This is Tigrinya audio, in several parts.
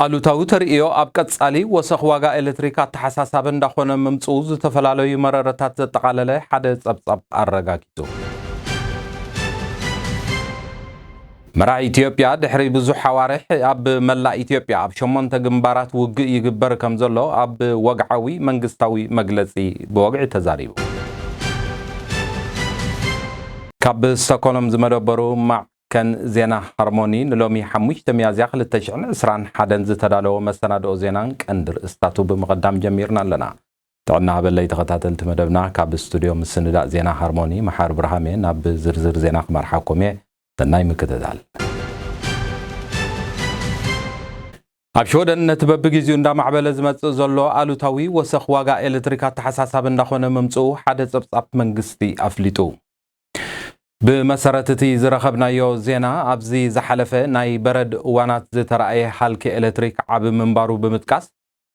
ኣሉታዊ ተርእዮ ኣብ ቀጻሊ ወሰኽ ዋጋ ኤሌክትሪክ ኣተሓሳሳቢ እንዳኾነ ምምጽኡ ዝተፈላለዩ መረረታት ዘጠቓለለ ሓደ ጸብጻብ ኣረጋጊጹ። መራሒ ኢትዮጵያ ድሕሪ ብዙሕ ኣዋርሕ ኣብ መላእ ኢትዮጵያ ኣብ ሸሞንተ ግንባራት ውግእ ይግበር ከም ዘሎ ኣብ ወግዓዊ መንግስታዊ መግለጺ ብወግዒ ተዛሪቡ። ካብ ስቶኮሎም ዝመደበሩ ማዕከን ዜና ሃርሞኒ ንሎሚ ሓሙሽተ ሚያዝያ ክልተ ሽሕን ዕስራን ሓደን ዝተዳለወ መሰናድኦ ዜናን ቀንዲ ርእስታቱ ብምቕዳም ጀሚርና ኣለና። ጥዕና ሃበለይ ተኸታተልቲ መደብና፣ ካብ ስቱድዮ ምስንዳእ ዜና ሃርሞኒ መሓር ብርሃሜ ናብ ዝርዝር ዜና ክመርሓኩም እየ። ሰናይ ምክትታል። ኣብ ሽወደን ነቲ በብግዜኡ እንዳማዕበለ ዝመጽእ ዘሎ ኣሉታዊ ወሰኽ ዋጋ ኤሌክትሪክ ኣተሓሳሳቢ እንዳኾነ ምምጽኡ ሓደ ጸብጻብ መንግስቲ ኣፍሊጡ። ብመሰረት እቲ ዝረኸብናዮ ዜና፣ ኣብዚ ዝሓለፈ ናይ በረድ እዋናት ዝተራእየ ሃልኪ ኤሌክትሪክ ዓቢ ምንባሩ ብምጥቃስ፣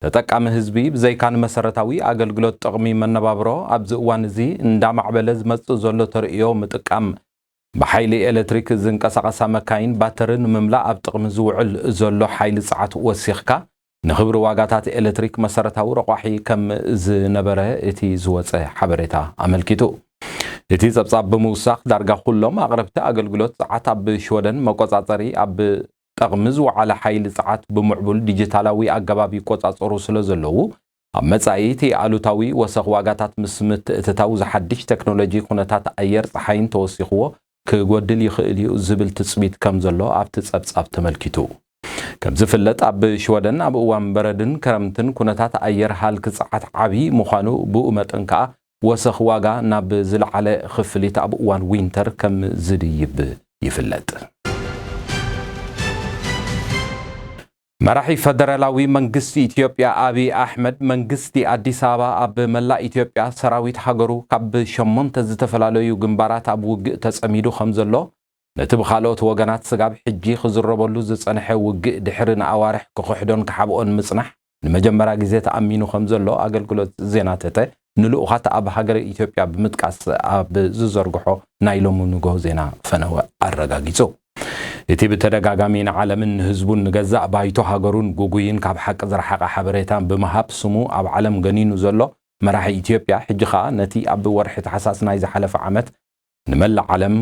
ተጠቃሚ ህዝቢ ብዘይካ ንመሰረታዊ ኣገልግሎት ጥቕሚ መነባብሮ ኣብዚ እዋን እዚ እንዳማዕበለ ዝመጽእ ዘሎ ተርእዮ ምጥቃም፣ ብሓይሊ ኤሌክትሪክ ዝንቀሳቐሳ መካይን ባተሪ ንምምላእ ኣብ ጥቕሚ ዝውዕል ዘሎ ሓይሊ ጸዓት ወሲኽካ፣ ንኽብሪ ዋጋታት ኤሌክትሪክ መሰረታዊ ረቋሒ ከም ዝነበረ እቲ ዝወጸ ሓበሬታ ኣመልኪቱ። እቲ ጸብጻብ ብምውሳኽ፣ ዳርጋ ኩሎም ኣቕረብቲ ኣገልግሎት ጸዓት ኣብ ሽወደን መቆጻጸሪ ኣብ ጠቕሚ ዝወዓለ ሓይሊ ጸዓት ብምዕቡል ዲጂታላዊ ኣገባብ ይቆጻጸሩ ስለ ዘለዉ፣ ኣብ መጻኢ እቲ ኣሉታዊ ወሰኽ ዋጋታት ምስ ምትእትታው ዝሓድሽ ቴክኖሎጂ ኩነታት ኣየር ጸሓይን ተወሲኽዎ ክጎድል ይኽእል እዩ ዝብል ትጽቢት ከም ዘሎ ኣብቲ ጸብጻብ ተመልኪቱ። ከም ዝፍለጥ፣ ኣብ ሽወደን ኣብ እዋን በረድን ክረምትን ኩነታት ኣየር ሃልኪ ጸዓት ዓቢ ምዃኑ፣ ብኡ መጠን ከኣ ወሰኽ ዋጋ ናብ ዝለዓለ ክፍሊት ኣብ እዋን ዊንተር ከም ዝድይብ ይፍለጥ። መራሒ ፈደራላዊ መንግስቲ ኢትዮጵያ ኣብይ ኣሕመድ፣ መንግስቲ ኣዲስ ኣበባ ኣብ መላእ ኢትዮጵያ ሰራዊት ሃገሩ ካብ ሸሞንተ ዝተፈላለዩ ግንባራት ኣብ ውግእ ተጸሚዱ ከም ዘሎ፣ ነቲ ብኻልኦት ወገናት ስጋብ ሕጂ ክዝረበሉ ዝጸንሐ ውግእ ድሕሪ ንኣዋርሕ ክኽሕዶን ክሓብኦን ምጽናሕ ንመጀመርያ ግዜ ተኣሚኑ ከም ዘሎ ኣገልግሎት ዜና ተተ ንልኡኻት ኣብ ሃገረ ኢትዮጵያ ብምጥቃስ ኣብ ዝዘርግሖ ናይ ሎሚ ንግሆ ዜና ፈነወ ኣረጋጊጹ። እቲ ብተደጋጋሚ ንዓለምን ንህዝቡን ንገዛእ ባይቶ ሃገሩን ጉጉይን ካብ ሓቂ ዝረሓቐ ሓበሬታ ብምሃብ ስሙ ኣብ ዓለም ገኒኑ ዘሎ መራሒ ኢትዮጵያ፣ ሕጂ ኸኣ ነቲ ኣብ ወርሒ ታሕሳስ ናይ ዝሓለፈ ዓመት ንመላእ ዓለም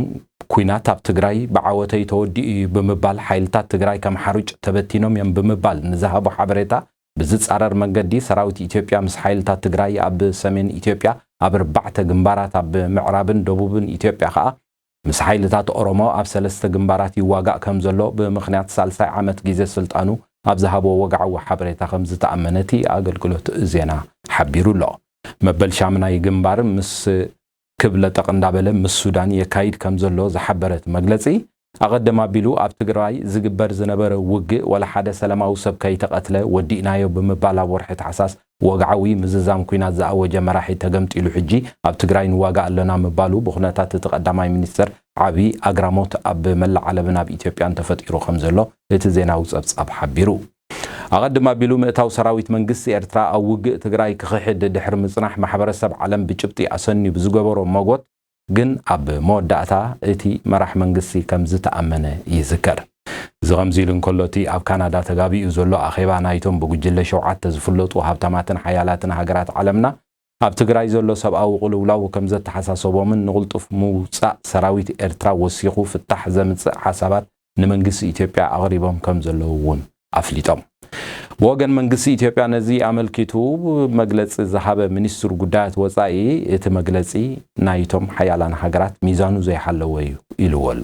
ኲናት ኣብ ትግራይ ብዓወተይ ተወዲኡ እዩ ብምባል፣ ሓይልታት ትግራይ ከም ሓሩጭ ተበቲኖም እዮም ብምባል ንዝሃቦ ሓበሬታ ብዝጻረር መንገዲ፣ ሰራዊት ኢትዮጵያ ምስ ሓይልታት ትግራይ ኣብ ሰሜን ኢትዮጵያ ኣብ ኣርባዕተ ግንባራት፣ ኣብ ምዕራብን ደቡብን ኢትዮጵያ ኸኣ ምስ ሓይልታት ኦሮሞ ኣብ ሰለስተ ግንባራት ይዋጋእ ከም ዘሎ ብምኽንያት ሳልሳይ ዓመት ግዜ ስልጣኑ ኣብ ዝሃቦ ወግዓዊ ሓበሬታ ከም ዝተኣመነ እቲ ኣገልግሎት ዜና ሓቢሩ ኣሎ። መበል ሻምናይ ግንባር ምስ ክብ ለጠቕ እንዳበለ ምስ ሱዳን የካይድ ከም ዘሎ ዝሓበረ እቲ መግለጺ፣ ኣቐድም ኣቢሉ ኣብ ትግራይ ዝግበር ዝነበረ ውግእ ዋላ ሓደ ሰላማዊ ሰብ ከይተቐትለ ወዲእናዮ ብምባል፣ ኣብ ወርሒ ታሕሳስ ወግዓዊ ምዝዛም ኲናት ዝኣወጀ መራሒ ተገምጢሉ፣ ሕጂ ኣብ ትግራይ ንዋጋእ ኣለና ምባሉ፣ ብኹነታት እቲ ቀዳማይ ሚኒስትር ዓቢ ኣግራሞት ኣብ መላእ ዓለምን ኣብ ኢትዮጵያን ተፈጢሩ ከም ዘሎ እቲ ዜናዊ ጸብጻብ ሓቢሩ። ኣቐድም ኣቢሉ ምእታው ሰራዊት መንግስቲ ኤርትራ ኣብ ውግእ ትግራይ ክኽሕድ ድሕሪ ምጽናሕ፣ ማሕበረሰብ ዓለም ብጭብጢ ኣሰንዩ ብዝገበሮ መጎት፣ ግን ኣብ መወዳእታ እቲ መራሕ መንግስቲ ከም ዝተኣመነ ይዝከር። እዚ ከምዚ ኢሉ እንከሎ፣ እቲ ኣብ ካናዳ ተጋቢኡ ዘሎ ኣኼባ ናይቶም ብጉጅለ ሸውዓተ ዝፍለጡ ሃብታማትን ሓያላትን ሃገራት ዓለምና፣ ኣብ ትግራይ ዘሎ ሰብኣዊ ቅልውላው ከም ዘተሓሳሰቦምን ንቕልጡፍ ምውጻእ ሰራዊት ኤርትራ ወሲኹ ፍታሕ ዘምጽእ ሓሳባት ንመንግስቲ ኢትዮጵያ ኣቕሪቦም ከም ዘለዉ እውን ኣፍሊጦም። ብወገን መንግስቲ ኢትዮጵያ ነዚ ኣመልኪቱ መግለጺ ዝሃበ ሚኒስትር ጉዳያት ወጻኢ፣ እቲ መግለጺ ናይቶም ሓያላን ሃገራት ሚዛኑ ዘይሓለወ እዩ ኢልዎ ኣሎ።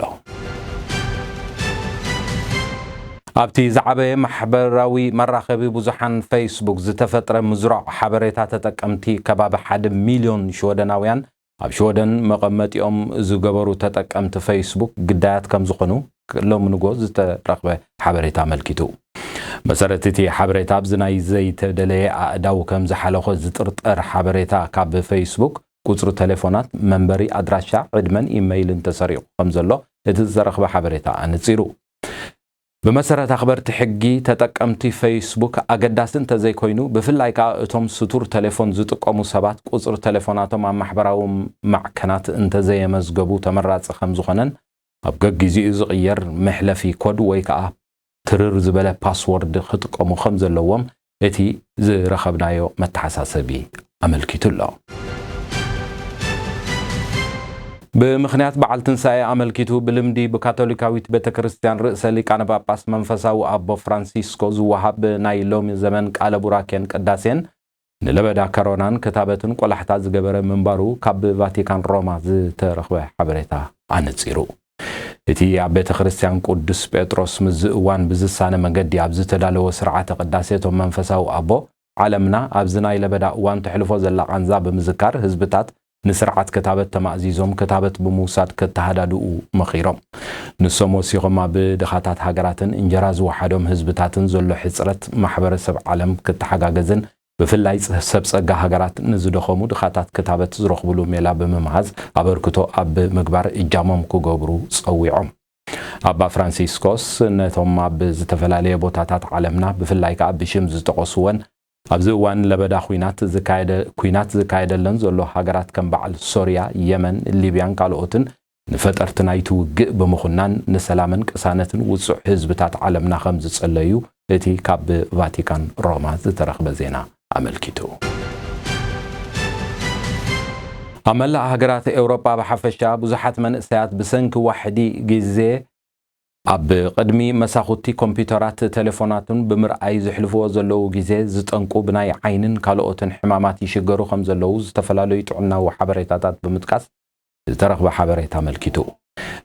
ኣብቲ ዝዓበየ ማሕበራዊ መራኸቢ ብዙሓን ፌስቡክ ዝተፈጥረ ምዝራቕ ሓበሬታ፣ ተጠቀምቲ ከባቢ ሓደ ሚልዮን ሽወደናውያን ኣብ ሽወደን መቐመጢኦም ዝገበሩ ተጠቀምቲ ፌስቡክ ግዳያት ከም ዝኾኑ ሎሚ ንግሆ ዝተረኽበ ሓበሬታ ኣመልኪቱ። መሰረት እቲ ሓበሬታ፣ ኣብዚ ናይ ዘይተደለየ ኣእዳው ከም ዝሓለኾ ዝጥርጠር ሓበሬታ ካብ ፌስቡክ፣ ቁጽሪ ቴሌፎናት፣ መንበሪ ኣድራሻ፣ ዕድመን ኢመይልን ተሰሪቑ ከም ዘሎ እቲ ዝተረኽበ ሓበሬታ ኣነጺሩ። ብመሰረት ኣኽበርቲ ሕጊ፣ ተጠቀምቲ ፌስቡክ ኣገዳሲ እንተዘይኮይኑ፣ ብፍላይ ከኣ እቶም ስቱር ቴሌፎን ዝጥቀሙ ሰባት፣ ቁጽሪ ቴሌፎናቶም ኣብ ማሕበራዊ ማዕከናት እንተዘየመዝገቡ ተመራጺ ከም ዝኾነን፣ ኣብ ገጊዜኡ ዝቕየር መሕለፊ ኮድ ወይ ከኣ ትርር ዝበለ ፓስወርድ ክጥቀሙ ከም ዘለዎም እቲ ዝረኸብናዮ መተሓሳሰቢ ኣመልኪቱ ኣሎ። ብምኽንያት በዓል ትንሳኤ ኣመልኪቱ፣ ብልምዲ ብካቶሊካዊት ቤተ ክርስቲያን ርእሰ ሊቃነ ጳጳስ መንፈሳዊ ኣቦ ፍራንሲስኮ ዝወሃብ ናይ ሎሚ ዘመን ቃለ ቡራኬን ቅዳሴን ንለበዳ ከሮናን ክታበትን ቆላሕታ ዝገበረ ምንባሩ ካብ ቫቲካን ሮማ ዝተረኽበ ሓበሬታ ኣነጺሩ። እቲ ኣብ ቤተ ክርስቲያን ቅዱስ ጴጥሮስ ምዝ እዋን ብዝሳነ መገዲ ኣብ ዝተዳለወ ስርዓተ ቅዳሴ፣ እቶም መንፈሳዊ ኣቦ፣ ዓለምና ኣብዚ ናይ ለበዳ እዋን ተሕልፎ ዘላ ቃንዛ ብምዝካር፣ ህዝብታት ንስርዓት ክታበት ተማእዚዞም ክታበት ብምውሳድ ከተሃዳድኡ መኺሮም። ንሶም ወሲኾም፣ ኣብ ድኻታት ሃገራትን እንጀራ ዝወሓዶም ህዝብታትን ዘሎ ሕጽረት ማሕበረሰብ ዓለም ክተሓጋገዝን ብፍላይ ሰብ ጸጋ ሃገራት ንዝደኸሙ ድኻታት ክታበት ዝረኽብሉ ሜላ ብምምሃዝ ኣበርክቶ ኣብ ምግባር እጃሞም ክገብሩ ጸዊዖም። ኣባ ፍራንሲስኮስ ነቶም ኣብ ዝተፈላለየ ቦታታት ዓለምና ብፍላይ ከኣ ብሽም ዝጠቐስወን ኣብዚ እዋን ለበዳ ኲናት ዝካየደ-፣ ኲናት ዝካየደለን ዘሎ ሃገራት ከም በዓል ሶርያ፣ የመን፣ ሊብያን ካልኦትን ንፈጠርቲ ናይቲ ውግእ ብምኹናን ንሰላምን ቅሳነትን ውጹዕ ህዝብታት ዓለምና ከም ዝጸለዩ እቲ ካብ ቫቲካን ሮማ ዝተረኽበ ዜና ኣመልኪቱ። ኣብ መላእ ሃገራት ኤውሮጳ ብሓፈሻ ብዙሓት መንእሰያት ብሰንኪ ዋሕዲ ግዜ ኣብ ቅድሚ መሳኹቲ ኮምፒውተራት፣ ቴሌፎናትን ብምርኣይ ዘሕልፍዎ ዘለዉ ግዜ ዝጠንቁ ብናይ ዓይንን ካልኦትን ሕማማት ይሽገሩ ከም ዘለዉ ዝተፈላለዩ ጥዕናዊ ሓበሬታታት ብምጥቃስ ዝተረኽበ ሓበሬታ ኣመልኪቱ።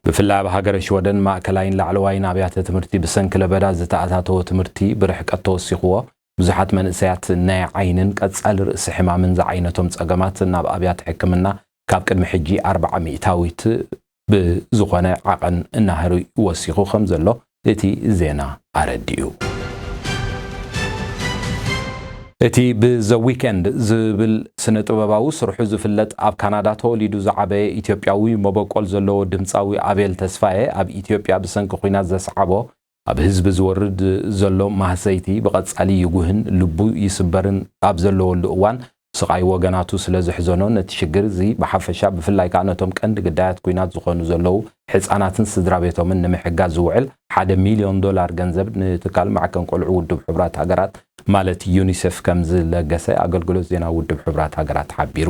ብፍላይ ኣብ ሃገረ ሽወደን ማእከላይን ላዕለዋይን ኣብያተ ትምህርቲ ብሰንኪ ለበዳ ዝተኣታተወ ትምህርቲ ብርሕቀት ተወሲኽዎ፣ ብዙሓት መንእሰያት ናይ ዓይንን ቀጻሊ ርእሲ ሕማምን ዝዓይነቶም ጸገማት ናብ ኣብያተ ሕክምና ካብ ቅድሚ ሕጂ ኣርብዓ ሚእታዊት ብዝኾነ ዓቐን እናህሩ ወሲኹ ከም ዘሎ እቲ ዜና ኣረዲኡ። እቲ ብዘ ዊኬንድ ዝብል ስነ ጥበባዊ ስርሑ ዝፍለጥ ኣብ ካናዳ ተወሊዱ ዝዓበየ ኢትዮጵያዊ መበቆል ዘለዎ ድምፃዊ ኣቤል ተስፋዬ ኣብ ኢትዮጵያ ብሰንኪ ኲናት ዘስዓቦ ኣብ ህዝቢ ዝወርድ ዘሎ ማህሰይቲ ብቐጻሊ ይጉህን ልቡ ይስበርን ኣብ ዘለወሉ እዋን፣ ስቓይ ወገናቱ ስለ ዘሕዘኖ፣ ነቲ ሽግር እዚ ብሓፈሻ፣ ብፍላይ ከኣ ነቶም ቀንዲ ግዳያት ኲናት ዝኾኑ ዘለዉ ሕጻናትን ስድራ ቤቶምን ንምሕጋዝ ዝውዕል ሓደ ሚልዮን ዶላር ገንዘብ ንትካል ማዕከን ቆልዑ ውድብ ሕቡራት ሃገራት ማለት ዩኒሴፍ ከም ዝለገሰ ኣገልግሎት ዜና ውድብ ሕቡራት ሃገራት ሓቢሩ።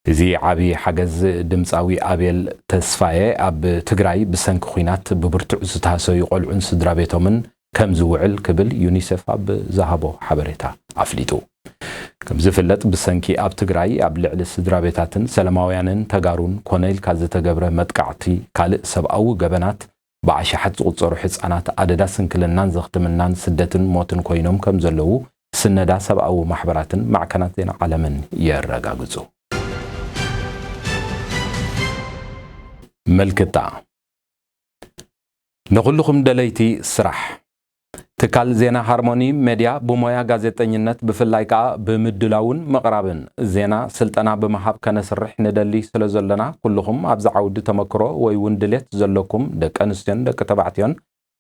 እዚ ዓቢ ሓገዝ ድምጻዊ ኣቤል ተስፋዬ ኣብ ትግራይ ብሰንኪ ኲናት ብብርቱዕ ዝተሃሰዩ ቆልዑን ስድራ ቤቶምን ከም ዝውዕል ክብል ዩኒሴፍ ኣብ ዝሃቦ ሓበሬታ ኣፍሊጡ። ከም ዝፍለጥ፣ ብሰንኪ ኣብ ትግራይ ኣብ ልዕሊ ስድራ ቤታትን ሰላማውያንን ተጋሩን ኮነ ኢልካ ዝተገብረ መጥቃዕቲ፣ ካልእ ሰብኣዊ ገበናት፣ ብኣሽሓት ዝቑጸሩ ሕጻናት ኣደዳ ስንክልናን ዘኽትምናን ስደትን ሞትን ኮይኖም ከም ዘለዉ ስነዳ ሰብኣዊ ማሕበራትን ማዕከናት ዜና ዓለምን የረጋግጹ። መልክታ ንኹልኹም ደለይቲ ስራሕ። ትካል ዜና ሃርሞኒ ሜድያ ብሞያ ጋዜጠኝነት ብፍላይ ከኣ ብምድላውን ምቕራብን ዜና ስልጠና ብምሃብ ከነስርሕ ንደሊ ስለ ዘለና ኩልኹም ኣብዚ ዓውዲ ተመክሮ ወይ እውን ድሌት ዘለኩም ደቂ ኣንስትዮን ደቂ ተባዕትዮን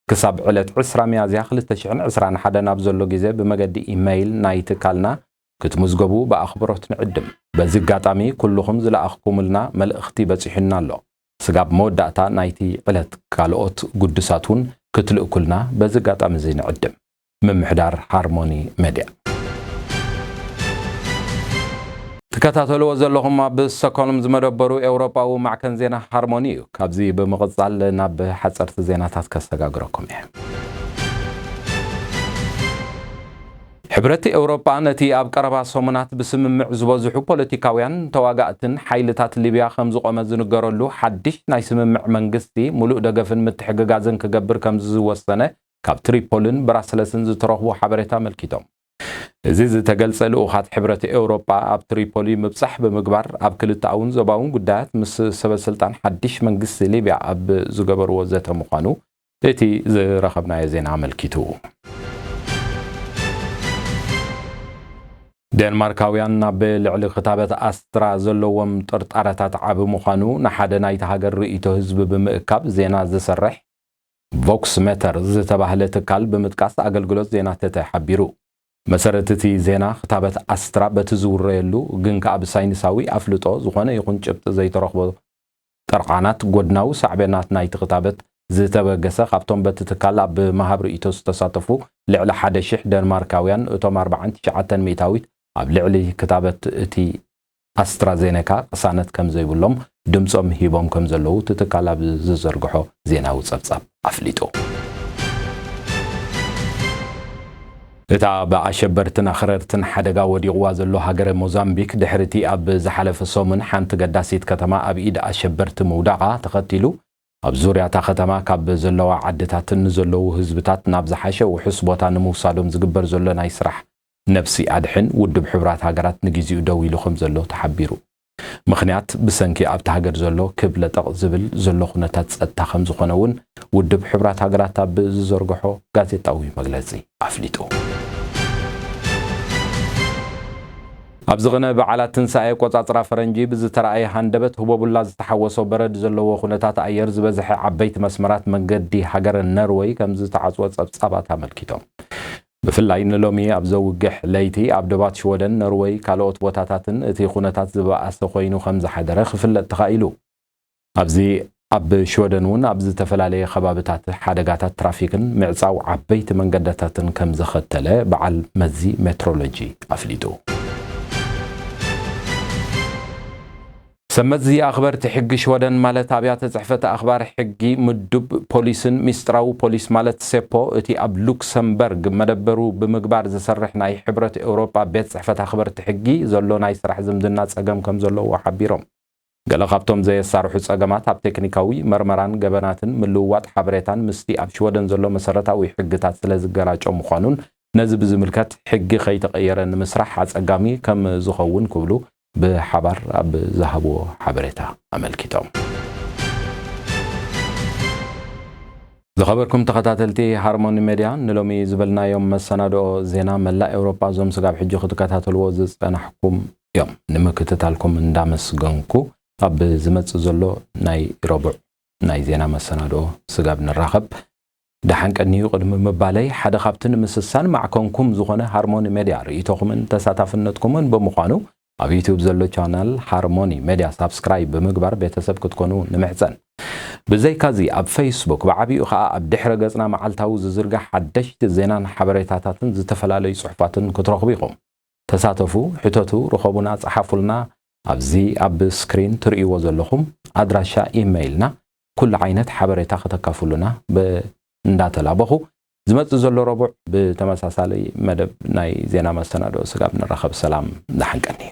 ክሳብ ዕለት ዕስራ ሚያዝያ ክልተ ሽሕን ዕስራን ሓደን ኣብ ዘሎ ግዜ ብመገዲ ኢመይል ናይ ትካልና ክትምዝገቡ ብኣኽብሮት ንዕድም። በዚ ኣጋጣሚ ኩልኹም ዝለኣኽኩምልና መልእኽቲ በጺሑና ኣሎ። ስጋብ መወዳእታ ናይቲ ዕለት ካልኦት ግዱሳት እውን ክትልእኩልና በዚ ኣጋጣሚ እዚ ንዕድም። ምምሕዳር ሃርሞኒ ሜድያ። ትከታተልዎ ዘለኹም ኣብ ስቶክሆልም ዝመደበሩ ኤውሮጳዊ ማዕከን ዜና ሃርሞኒ እዩ። ካብዚ ብምቕጻል ናብ ሓጸርቲ ዜናታት ከሰጋግረኩም እየ። ሕብረት ኤውሮጳ ነቲ ኣብ ቀረባ ሰሙናት ብስምምዕ ዝበዝሑ ፖለቲካውያን ተዋጋእትን ሓይልታት ሊብያ ከም ዝቖመ ዝንገረሉ ሓድሽ ናይ ስምምዕ መንግስቲ፣ ምሉእ ደገፍን ምትሕግጋዝን ክገብር ከም ዝወሰነ ካብ ትሪፖልን ብራስለስን ዝተረኽቡ ሓበሬታ ኣመልኪቶም። እዚ ዝተገልጸ፣ ልኡኻት ሕብረት ኤውሮጳ ኣብ ትሪፖሊ ምብጻሕ ብምግባር ኣብ ክልተኣውን ዞባውን ጉዳያት ምስ ሰበ ስልጣን ሓድሽ መንግስቲ ሊብያ ኣብ ዝገበርዎ ዘተ ምዃኑ እቲ ዝረኸብናዮ ዜና ኣመልኪቱ። ዴንማርካውያን ኣብ ልዕሊ ክታበት ኣስትራ ዘለዎም ጥርጣረታት ዓቢ ምዃኑ ንሓደ ናይቲ ሃገር ርእይቶ ህዝቢ ብምእካብ ዜና ዝሰርሕ ቮክስ ሜተር ዝተባህለ ትካል ብምጥቃስ ኣገልግሎት ዜና ተተ ሓቢሩ። መሰረት እቲ ዜና፣ ክታበት ኣስትራ በቲ ዝውረየሉ ግን ከኣ ብሳይንሳዊ ኣፍልጦ ዝኾነ ይኹን ጭብጢ ዘይተረኽቦ ጥርዓናት፣ ጎድናዊ ሳዕቤናት ናይቲ ክታበት ዝተበገሰ፣ ካብቶም በቲ ትካል ኣብ ምሃብ ርእይቶ ዝተሳተፉ ልዕሊ ሓደ ሽሕ ደንማርካውያን፣ እቶም ኣርባዓን ትሽዓተን ሚእታዊት ኣብ ልዕሊ ክታበት እቲ ኣስትራዜነካ ቅሳነት ከም ዘይብሎም ድምጾም ሂቦም ከም ዘለዉ እቲ ትካል ኣብ ዝዘርግሖ ዜናዊ ጸብጻብ ኣፍሊጡ። እታ ብኣሸበርትን ኣኽረርትን ሓደጋ ወዲቕዋ ዘሎ ሃገረ ሞዛምቢክ፣ ድሕሪ እቲ ኣብ ዝሓለፈ ሰሙን ሓንቲ ገዳሲት ከተማ ኣብ ኢድ ኣሸበርቲ ምውዳቓ ተኸቲሉ፣ ኣብ ዙርያ እታ ከተማ ካብ ዘለዋ ዓድታትን ንዘለዉ ህዝብታት ናብ ዝሓሸ ውሑስ ቦታ ንምውሳዶም ዝግበር ዘሎ ናይ ስራሕ ነብሲ ኣድሕን፣ ውድብ ሕቡራት ሃገራት ንግዜኡ ደው ኢሉ ከም ዘሎ ተሓቢሩ። ምኽንያት ብሰንኪ ኣብቲ ሃገር ዘሎ ክብ ለጠቕ ዝብል ዘሎ ኩነታት ጸጥታ ከም ዝኾነ እውን ውድብ ሕቡራት ሃገራት ኣብ ዝዘርግሖ ጋዜጣዊ መግለጺ ኣፍሊጡ። ኣብዚ ቕነ በዓላት ትንሳኤ ኣቆጻጽራ ፈረንጂ ብዝተራእየ ሃንደበት ህቦቡላ ዝተሓወሶ በረድ ዘለዎ ኩነታት ኣየር ዝበዝሐ ዓበይቲ መስመራት መንገዲ ሃገረ ነርወይ ከም ዝተዓጽወ ጸብጻባት ኣመልኪቶም። ብፍላይ ንሎሚ ኣብ ዘውግሕ ለይቲ ኣብ ዶባት ሽወደን፣ ነርወይ፣ ካልኦት ቦታታትን እቲ ኩነታት ዝበኣሰ ኮይኑ ከም ዝሓደረ ክፍለጥ ተኻኢሉ። ኣብዚ ኣብ ሽወደን እውን ኣብ ዝተፈላለየ ከባብታት ሓደጋታት ትራፊክን ምዕጻው ዓበይቲ መንገድታትን ከም ዘኸተለ በዓል መዚ ሜትሮሎጂ ኣፍሊጡ። ሰመዚ ኣኽበርቲ ሕጊ ሽወደን ማለት ኣብያተ ጽሕፈት ኣኽባር ሕጊ ምዱብ ፖሊስን ሚስጥራዊ ፖሊስ ማለት ሴፖ እቲ ኣብ ሉክሰምበርግ መደበሩ ብምግባር ዝሰርሕ ናይ ሕብረት ኤውሮጳ ቤት ጽሕፈት ኣኽበርቲ ሕጊ ዘሎ ናይ ስራሕ ዝምድና ጸገም ከም ዘለዎ ሓቢሮም። ገለ ካብቶም ዘየሳርሑ ጸገማት ኣብ ቴክኒካዊ መርመራን ገበናትን ምልውዋጥ ሓበሬታን ምስቲ ኣብ ሽወደን ዘሎ መሰረታዊ ሕግታት ስለ ዝገራጮ ምዃኑን ነዚ ብዝምልከት ሕጊ ከይተቐየረ ንምስራሕ ኣጸጋሚ ከም ዝኸውን ክብሉ ብሓባር ኣብ ዝሃብዎ ሓበሬታ ኣመልኪቶም። ዝኸበርኩም ተኸታተልቲ ሃርሞኒ ሜድያ፣ ንሎሚ ዝበልናዮም መሰናድኦ ዜና መላእ ኤውሮጳ እዞም ስጋብ ሕጂ ክትከታተልዎ ዝጸናሕኩም እዮም። ንምክትታልኩም እንዳመስገንኩ፣ ኣብ ዝመጽእ ዘሎ ናይ ረቡዕ ናይ ዜና መሰናድኦ ስጋብ ንራኸብ። ደሓን ቀንዩ ቅድሚ ምባለይ፣ ሓደ ካብቲ ንምስሳን ማዕከንኩም ዝኾነ ሃርሞኒ ሜድያ ርእይቶኹምን ተሳታፍነትኩምን ብምዃኑ፣ ኣብ ዩቱብ ዘሎ ቻናል ሃርሞኒ ሜድያ ሳብስክራይብ ብምግባር ቤተሰብ ክትኮኑ ንምሕጸን። ብዘይካዚ፣ ኣብ ፌስቡክ፣ ብዓቢኡ ኸኣ ኣብ ድሕረ ገጽና መዓልታዊ ዝዝርጋሕ ሓደሽቲ ዜናን ሓበሬታታትን ዝተፈላለዩ ጽሑፋትን ክትረኽቡ ኢኹም። ተሳተፉ፣ ሕተቱ፣ ርኸቡና፣ ጸሓፉልና። ኣብዚ ኣብ ስክሪን ትርእይዎ ዘለኹም ኣድራሻ ኢመይልና፣ ኩሉ ዓይነት ሓበሬታ ከተካፍሉና ብ-፣ እንዳተላበኹ፣ ዝመጽእ ዘሎ ረቡዕ ብተመሳሳሊ መደብ ናይ ዜና መሰናድኦ ስጋብ ንራኸብ። ሰላም፣ ደሓን ቀንዩ።